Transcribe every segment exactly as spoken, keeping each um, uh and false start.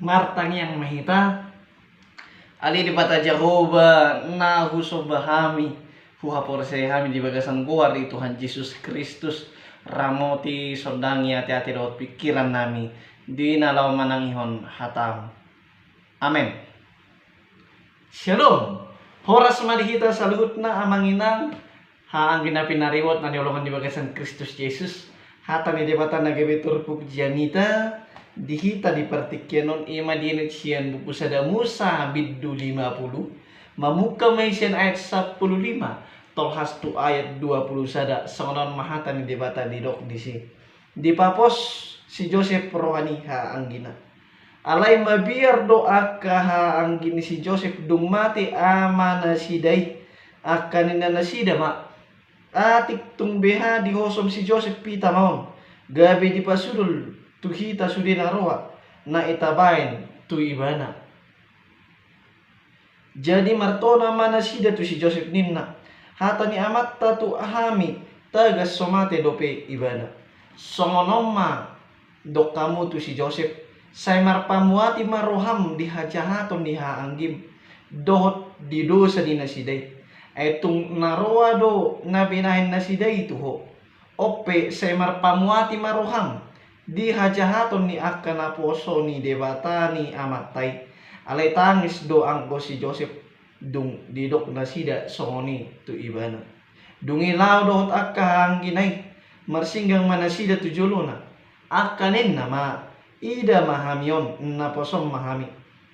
Martangiang ma hita. Ale Debata Jahowa, na husomba hami, huhaporseai hami di bagasan goar ni Tuhan Jesus Kristus, ramoti, sondangi ateate dohot pingkiran nami di na laho manangihon hataM. Amen. Syalom. Horas ma di hita saluhutna, amang inang, haha anggi na pinaribot na hinaholongan di bagasan Kristus Jesus. Hata ni Debata na gabe turpuk jamita di hita di partingkian on, i ma dienet sian buku sada Musa bindu lima pulu, mamungka ma i sian ayat sampulu lima, tolhas tu ayat dua pulu sada. Songon on ma hata ni Debata didok disi. Dipapos si Josep roha ni haha anggina. Alai mabiar do angka haha anggi ni si Josep dung mate amanasida i. Angka ninna nasida ma, atik tung beha dihosom si Josep hita ma on, gabe dipasudul tu hita sude na roa na tabaen tu ibana. Jadi martona ma nasida tu si Josep, ninna, hata ni amanta tu hami, tagan so mate dope ibana. Songon on ma dok hamu tu si Josep, sai marpamuati ma roham di hajahaton ni haha anggim dohot di dosa ni nasida i. Ai tung na roa do na binahen nasida i tu ho. On pe sai marpamuati ma roham di hajahaton ni angka naposo ni Debata ni amanta i. Alai tangis do anggo si Josep dung didok nasida songon i tu ibana. Dung i laho dohot angka haha anggina i, marsinggang ma nasida tu jolona. Angka ninna ma, ida ma hami on, naposom ma hami.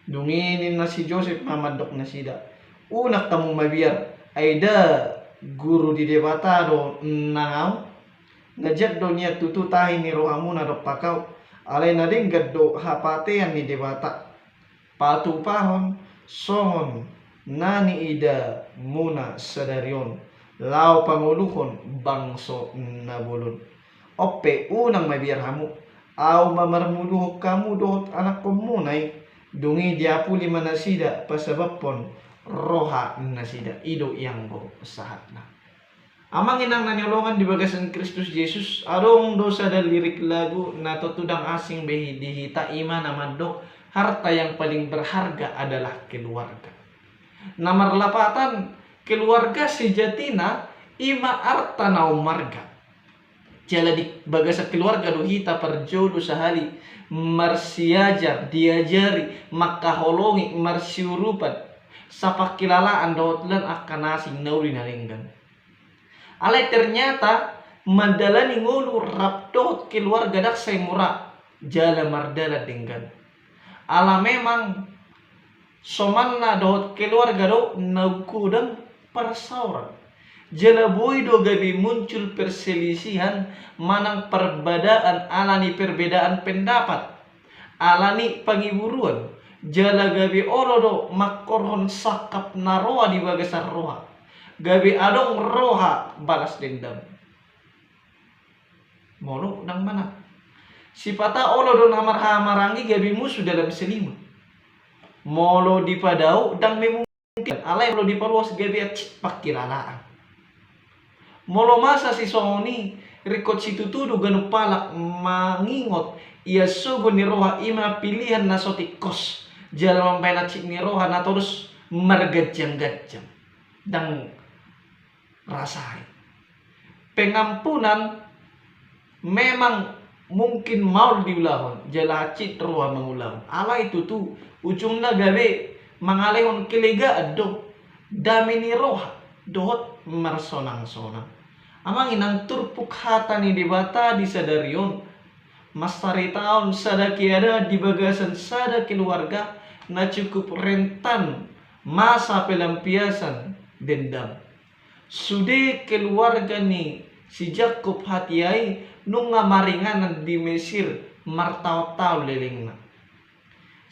Dung i ninna si Josep ma mandok nasida, unang hamu mabiar, ai nda guru ni Debata do nang ahu? Na jat do nian tutu tahi ni rohamuna dompak ahu, alai na denggan do hapatean ni Debata patupahon songon na niidamuna sadari on, laho pangoluhon bangso na bolon. On pe unang mabiar hamu, ahu ma marmuluhon hamu dohot anakkonmuna i. Dung i diapuli ma nasida pasababhon roha nasida. I do ianggo sahatna. Amang inang na hinaholongan di bagasan Kristus Jesus, adong do sada lirik lagu na tontu ndang asing be di hita, i ma na mandok, harta yang paling berharga adalah keluarga. Na marlapatan, keluarga sejatina i ma arta na ummarga. Jala di bagasan keluarga do hita parjolo sahali marsiajar, diajari, mangkaholongi, marsiurupan, sapangkilalaan dohot lan angka na asing na uli na denggan. Alai ternyata mandalani ngolu rap dohot keluarga ndang sai mura jala mardalan denggan. Ala memang somalna dohot keluarga do na godang parsaoran. Jala boi do gabe muncul perselisihan manang parbadaan ala ni perbedaan pendapat, ala ni pangiburuan, jala gabe olo do mangkorhon sangkap na roa di bagasan roha. Gabe adong roha balas dendam. Molo ndang manang, sipata olo do na marhahamaranggi gabe musu dalam selimut. Molo dipadao ndang memungkinkan, alai molo dipaluas gabe hansit pangkilalaan. Molo masa sisongon i, ringkot situtu do ganup halak mangingot ia sogo ni roha, i ma pilihan na so tingkos, jala mambahen hansit ni roha na torus marganjang-ganjang. Ndang rasai. Pengampunan memang mungkin maol diulahon, jala hansit roha mangulahon. Alai tutu ujungna gabe mangalehon kelegaan do, dame ni roha dohot marsonang-sonang. Amang inang, turpuk hata ni Debata di sadari on mansaritaon sada keadaan di bagasan sada keluarga na cukup rentan masa pelampiasan dendam. Sude keluarga ni si Jakkob hatiha i nunga maringanan di Mesir martaon-taon lelengna.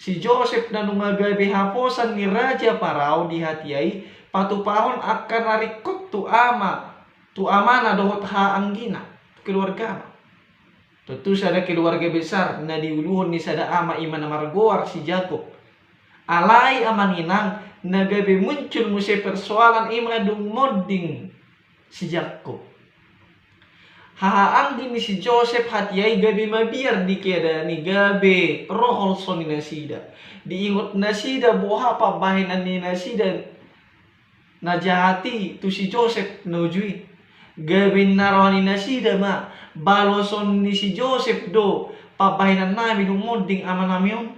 Si Josep na nunga gabe haposan ni Raja Parao di hatiha i patupahon angka na ringkot tu ama, tu amana dohot haha anggina, tu keluargana. Tontu sada keluarga besar na diuluhon ni sada ama, i ma na margoar si Jakkob. Alai amang inang, na gabe muncul muse persoalan i ma dung monding si Jakkob. Haha anggi ni si Josep hatiha i gabe mabiar di keadaan i, gabe ro holso ni nasida. Diingot nasida boha pambahenan ni nasida na jahat i tu si Josep na uju i. Gabe na roha ni nasida ma, baloson ni si Josep do pambahenan nami dung monding amanami on.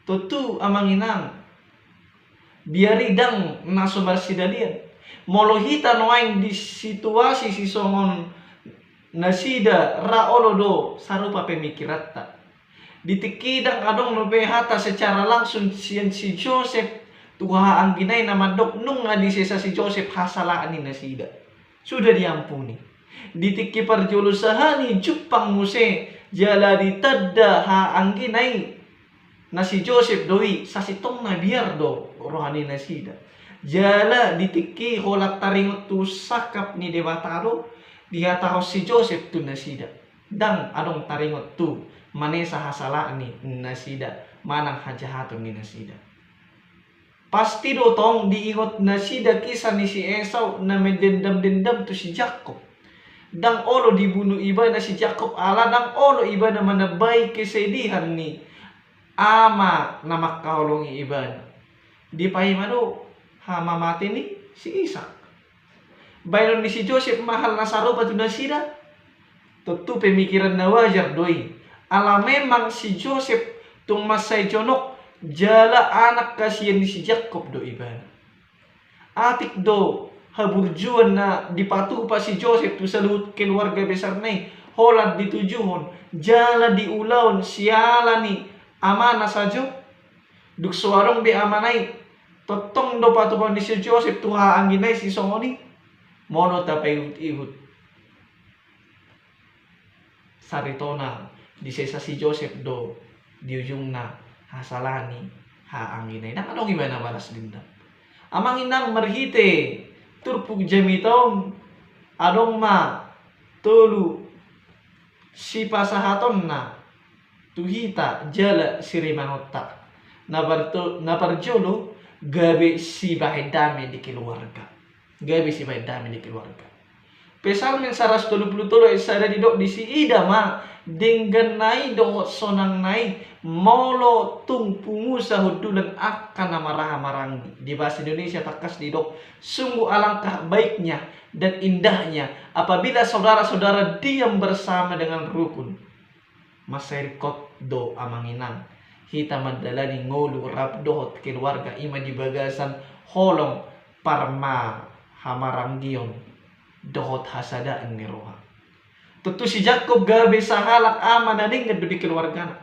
Tontu amang inang, biar i ndang na so marsidalian. Molo hita nuaeng di situasi sisongon nasida, ra olo do sarupa pemikiranta. Di tingki i ndang adong dope hata secara langsung sian si Josep tu haha anggina i na mandok nunga disesa si Josep hasalaan ni nasida. Sudah diampuni. Di tingki parjolo sahali jumpang muse jala ditanda haha anggina i na si Josep do i, sasintongna biar do roha ni nasida. Jala di tingki i holan taringot tu sangkap ni Debata do dihatahon si Josep tu nasida. Ndang adong taringot tu manesa hasalaan ni nasida manang hajahaton ni nasida. Pasti do tong diingot nasida kisah ni si Esau na mendendam-dendam tu si Jakob. Ndang olo dibunu ibana si Jakob ala ndang olo ibana manambai kesedihan ni ama na mangkaholongi ibana. Dipaima do hamamate ni si Isak. Baenon ni si Josep ma hal na sarupa tu nasida? Tontu pemikiran na wajar do i. Ala memang si Josep tung mansai jonok jala anak hasian ni si Jakob do ibana. Atik do haburjuon na dipatupa si Josep tu saluhut keluarga besarna i holan ditujuhon jala diulahon siala ni amana sajo. Dung so adong be amana i, tongtong do patupaon ni si Josep tu haha anggina i sisongon i? Molo tapaihut-ihut saritona, disesa si Josep do di ujungna hasalaan ni haha anggina i, ndang adong ibana balas dendam. Amang inang, marhite turpuk jamita on adong ma tolu sipasahatonna tu hita jala sirimangonta. Na parto-, na parjolo, gabe sibahen dame di keluarga. Gabe sibahen dame di keluarga. Psalmen saratus tolu pulu tolu ayat sada didok disi, ida ma dengganna i dohot sonangna i molo tung pungu sahundulan angka na marhaha maranggi. Di bahasa Indonesia tangkas didok, sungguh alangkah baiknya dan indahnya apabila saudara-saudara diam bersama dengan rukun. Mansai ringkot do amang inang hita mandalani ngolu rap dohot keluarga i ma di bagasan holong parma hamaranggion dohot hasadaan ni roha. Tontu si Jakob gabe sahalak ama na denggan do di keluargana.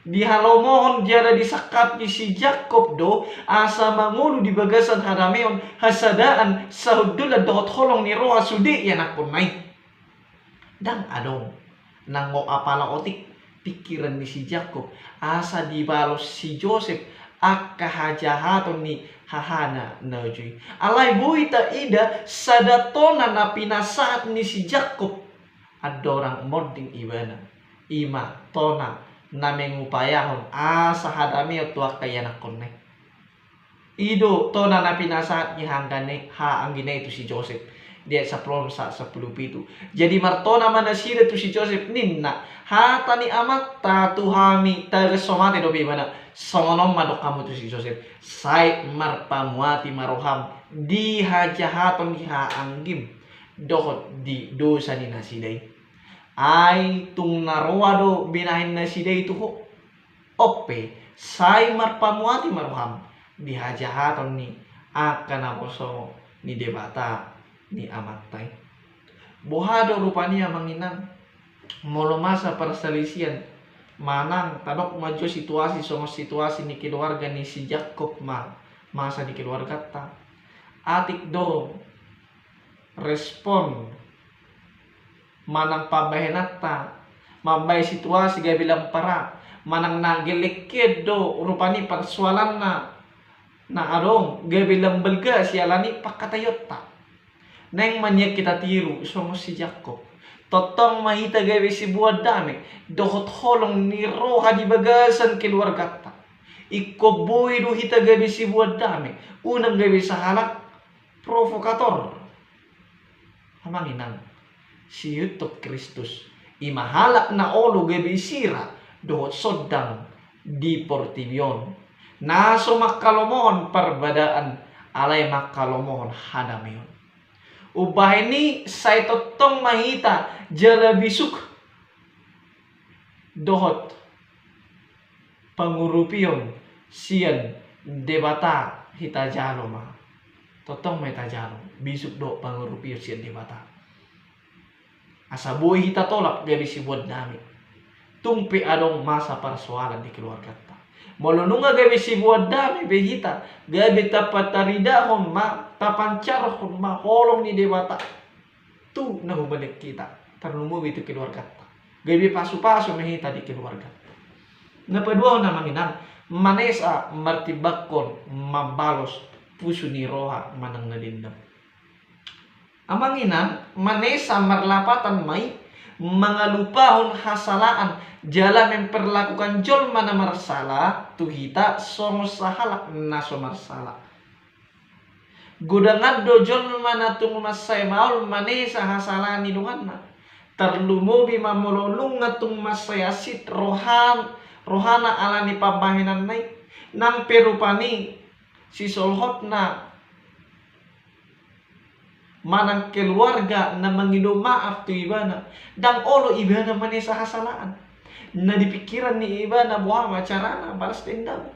Dihalomohon jala disangkapi si Jakob do asa mangolu di bagasan hadameon, hasadaan, sahundulan dohot holong ni roha sude ianakkonna i. Ndang adong nanggo apala otik pikiran ni si Jakob asa dibalos si Josep angka hajahaton ni hahana na uju i. Alai boi taida sada tona na pinasahat ni si Jakob andorang monding ibana, i ma tona na mengupayahon asa hadameon tu angka ianakkonna i. I do tona na pinasahat ni haha anggina i tu si Josep. Di ayat sampulu onom sahat sampulu pitu. Jadi martona ma nasida tu si Josep, ninna, hata ni amanta tu hami tagan so mate dope ibana. Songon on ma dok hamu tu si Josep, sai marpamuati ma roham di hajahaton ni haha anggim dohot di dosa ni nasida i. Ai tung na roa do binahen nasida i tu ho. On pe, sai marpamuati ma roham di hajahaton ni angka naposo ni Debata ni amanta i. Boha do rupani amang inang, molo masa parsalisian manang tadok ma jo situasi songon situasi ni keluarga ni si Jakob ma masa di keluarganta. Atik do respon manang pambahenanta mambahen situasi gabe lam para, manang na gellengkeon do rupani parsoalanna na adong gabe lam balga siala ni pangkataionta. Naeng ma nian hita tiru songon si Jakob. Tongtong ma hita gabe siboan dame dohot holong ni roha di bagasan keluarganta. Ingkon boi do hita gabe siboan dame, unang gabe sahalak provokator. Amang inang, siihuthon Kristus, i ma halak na olo gabe isira dohot sondang di portibi on, na so manghalomohon parbadaan alai manghalomohon hadameon. Umbahen i sai tongtong ma hita jala bisuk dohot pangurupion sian Debata hita jalo ma. Tongtong ma hita jalo bisuk dohot pangurupion sian Debata, asa boi hita tolap gabe siboan dame. Tung pe adong masa parsoalan di keluarganta, molo nunga gabe siboan dame be hita, gabe tapataridahon ma, tapancarhon ma holong ni Debata tu na humaliang hita, tarlumobi tu keluarganta. Gabe pasupasu ma hita di keluarga. Na paduahon, amang inang, manesa martimbangkon mambalos pusu ni roha manang na dendam. Amang inang, manesa marlapatan ma i mangalupahon hasalaan jala memperlakukan jolma na marsala tu hita songon sahalak na so marsala. Godangan do jolma na tung mansai maol manesa hasalaan ni donganna. Tarlumobi ma molo nunga tung mansai hansit rohan-, rohana ala ni pambahenanna i. Nang pe rupani sisolhotna manang keluarga na mangido maaf tu ibana, ndang olo ibana manesa hasalaan. Na di pikiran ni ibana boha ma carana balas dendam.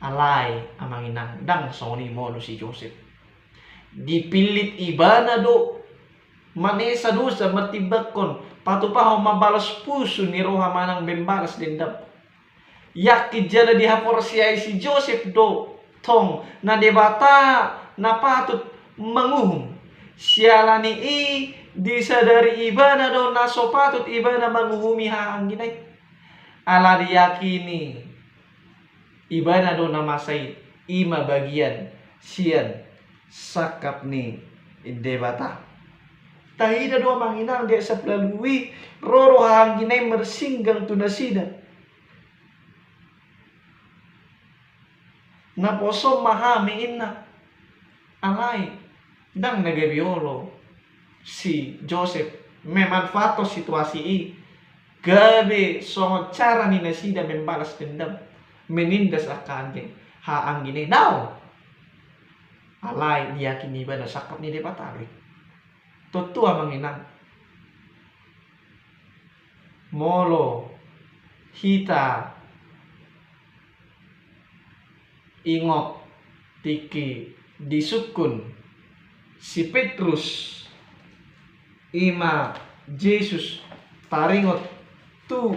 Alai, amang inang, ndang songon i molo si Josep. Dipillit ibana do manesa dosa martimbangkon patupahon mambalos pusu ni roha manang membalas dendam. Yakin jala dihaporseai si Josep do tong na Debata na patut manguhum. Siala ni i disadari ibana do na so patut ibana manguhumi haha anggina i. Ala diyakini ibana do na masa i, i ma bagian sian sangkap ni Debata. Taida do, amang inang, di ayat sampulu ualu i, ro do haha anggina i marsinggang tu nasida. Naposo ma hami, inna. Alai ndang na gabe olo si Josep memanfaathon situasi i gabe songon cara ni nasida membalas dendam, menindas angka anggina, haha anggina i, daong. Alai diyakini ibana sangkap ni Debata do i. Tontu, amang inang, molo hita ingot tingki disungkun si Petrus i ma Jesus, taringot tu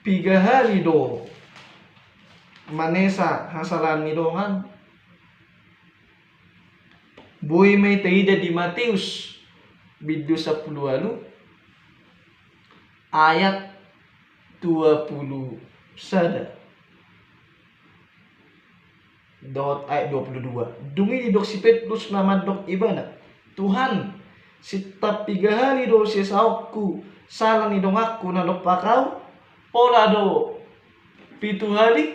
piga hali do manesa hasalaan ni dongan. Boi ma i taida di Mateus bindu sampulu ualu ayat dua pulu sada dohot ayat dua pulu dua. Dung i didok si Petrus ma mandok ibana, "Tuhan, sintap piga hali do sisaonku sala ni donganku na dompak ahu? Pola do pitu hali?"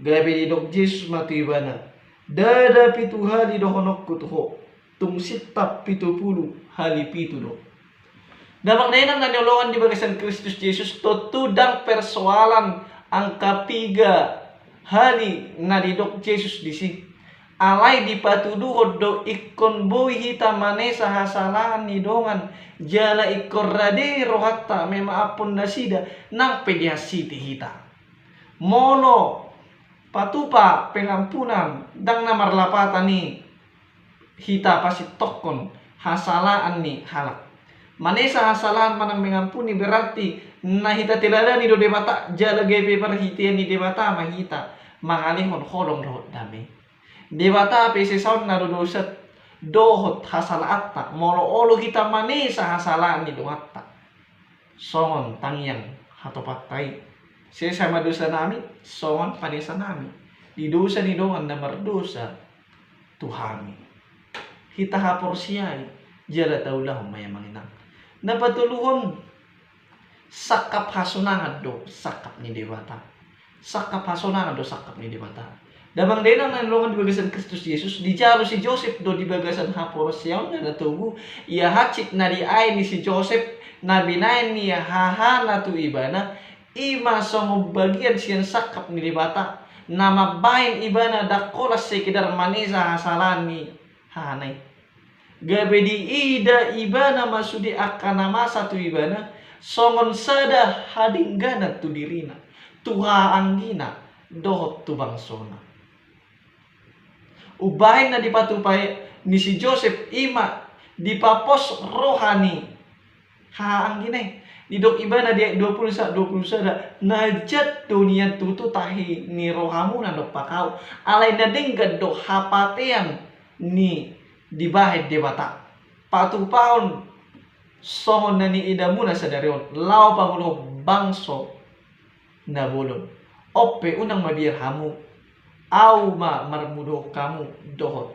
Gabe didok Jesus ma tu ibana, "Ndada pitu hali dohononku tu ho, tung sintap pitu pulu hali pitu do." Damang dainang na hinaholongan di bagasan Kristus Jesus, tontu ndang persoalan angka piga hali na didok Jesus disi. Alai dipatuduhon do ingkon boi hita manesa hasalaan ni dongan, jala ingkon rade rohanta memaaphon nasida nang pe dihansiti hita. Molo patupa pengampunan, ndang na marlapatan i hita pasintongkon hasalaan ni halak. Manesa hasalaan manang mengampuni berarti na hita teladani do Debata, jala gabe parhitean ni Debata ma hita mangalehon holong dohot dame. Debata pe sesaonna do dosa dohot hasalaanta molo olo hita manesa hasalaan ni donganta. Songon tangiang hatopanta i, sesa ma dosanami songon panesanami di dosa ni dongan na mardosa tu hami. Hita haporseai jala taulahon ma i, amang inang. Na patoluhon, sangkap hasonangan do sangkap ni Debata. Sangkap hasonangan do sangkap ni Debata. Damang dainang na hinaholongan di bagasan Kristus Jesus, dijalo si Josep do di bagasan haporseaonna na togu, ia hansit na diae ni si Josep na binahen ni hahana tu ibana, i ma songon bagian sian sangkap ni Debata, na mambahen ibana ndang holan sekedar manesa hasalahan ni hahana i. Gabe diida ibana ma sude angka na masa tu ibana songon sada hadengganan tu dirina, tu haanggina, dohot tu bangsona. Umbahen na dipatupa ni si Josep i ma dipapos roha ni haanggina i. Didok ibana di ayat dua puluh sa-, dua puluh sada, na jat do nian tutu tahi ni rohamuna dompak ahu, alai na denggan do hapatean ni dibahen Debata. Patupahon songon na niidamuna sadari on, laho pamudohon bangso na bolon. On pe unang mabiar hamu, ahu ma marmudohon hamu dohot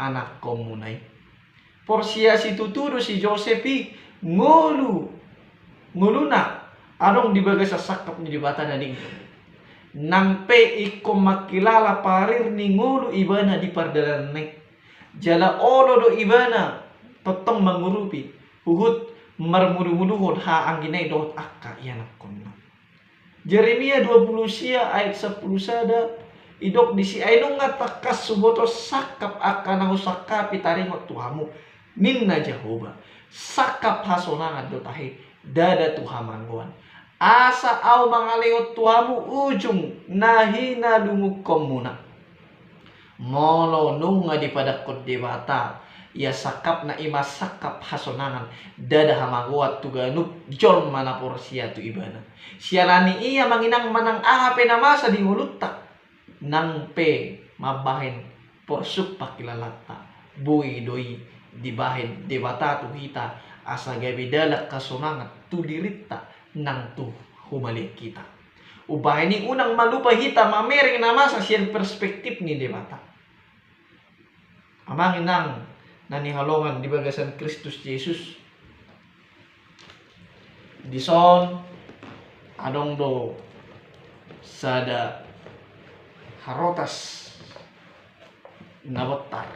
anakkonmuna i. Porsea situtu do si Josep i ngolu, ngoluna adong di bagasan sangkap ni Debata na denggan. Nang pe ingkon mangkilala parir ni ngolu ibana di pardalananna i. Jala olo do ibana tongtong mangurupi, huhut marmudumuduhon haanggina i dohot angka ianakkonna. Jeremia dua puluh sia ayat sampulu sada, didok disi, ai nunga tangkas huboto sangkap angka na husangkapi taringot tu hamu, ninna Jahowa, sangkap hasonangan do tahe, ndada tu hamagoan. Asa ahu mangalehon tu hamu ujung na hinalungunhonmuna. Molo nunga dipadangkon Debata, ia sangkapna i ma sangkap hasonangan, ndada hamagoan tu ganup jolma na porsea tu ibana. Siala ni i amang inang, manang aha pe na masa di ngolunta, nang pe mambahen porsuk pangkilalanta, boi do i dibahen Debata tu hita, asa gabe dalan hasonangan tu dirinta nang tu humaliang hita. Umbahen i unang ma lupa hita mamereng na masa sian perspektif ni Debata. Amang inang na hinaholongan di bagasan Kristus Jesus, dison adong do sada harotas na bontar.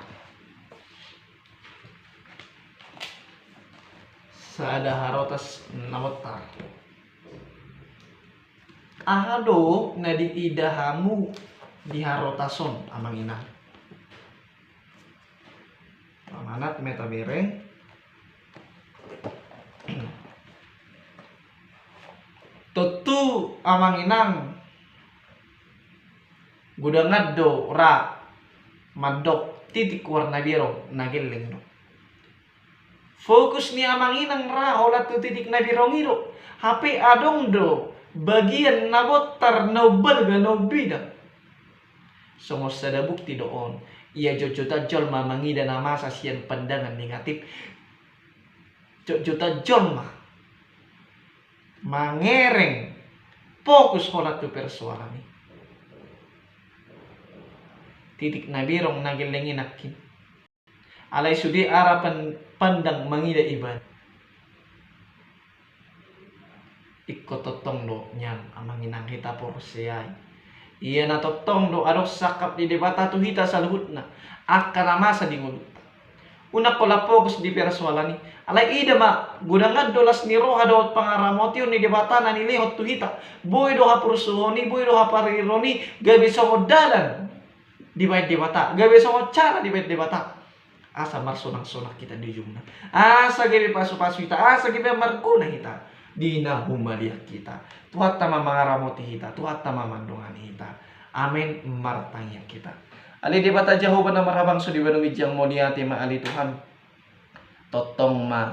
Sada harotas na bontar. Aha do na diida hamu di harotas on, amang inang? Manat ma tabereng. Tontu amang inang, godang do ra mandok titik warna biru na gelleng do. Fokus ni amang inang ra holan tu titik na biru i do. Hape adong do bagian na bontar na umbalga na umbidang. Songon sada bukti do on, ia jotjotan jolma mangida na masa sian pandangan negatif. Jotjotan jolma mangereng, fokus holan tu persoalan i. Titik na biru na gelleng i nangkin. Alai sude ara pan-, pandang mangida ibana. Ingkon tongtong do nian amang inang hita porsea i. Ia na tongtong do adong sangkap ni Debata tu hita saluhutna, angka na masa di ngolunta. Unang holan fokus di persoalan i. Alai ida ma, godang do las ni roha dohot pangaramotion ni Debata na nilehon tu hita. Boi do haporsuhon i, boi do hapariron i gabe songon dalan dibahen Debata, gabe songon cara dibahen Debata. Asa marsonangsonang hita di ujungna. Asa gabe pasupasu hita, asa gabe marguna hita di na humaliang hita. Tuhanta ma mangaramoti hita, Tuhanta ma mandongani hita. Amen. Martangiang hita. Ale Debata Jahowa na marhabangsa di banua ginjang, mauliate ma ale Tuhan. Tongtong ma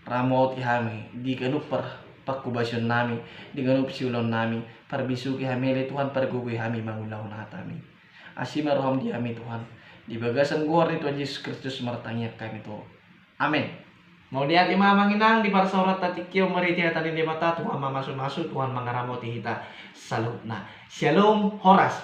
ramoti hami di ganup par-, parhobasionnami, di ganup siulaonnami, parbisuhi hami ale Tuhan, pargogoi hami mangulahon hatami. Asi ma roham di hami Tuhan, di bagasan goar ni Tuhan Jesus Kristus martangiang hami tu Ho. Amen. Mauliate ma amang inang, di parsaoranta tingki on marhite hata ni Debata, Tuhan mamasumasu, Tuhan mangaramoti hita saluhutna. Syalom, horas.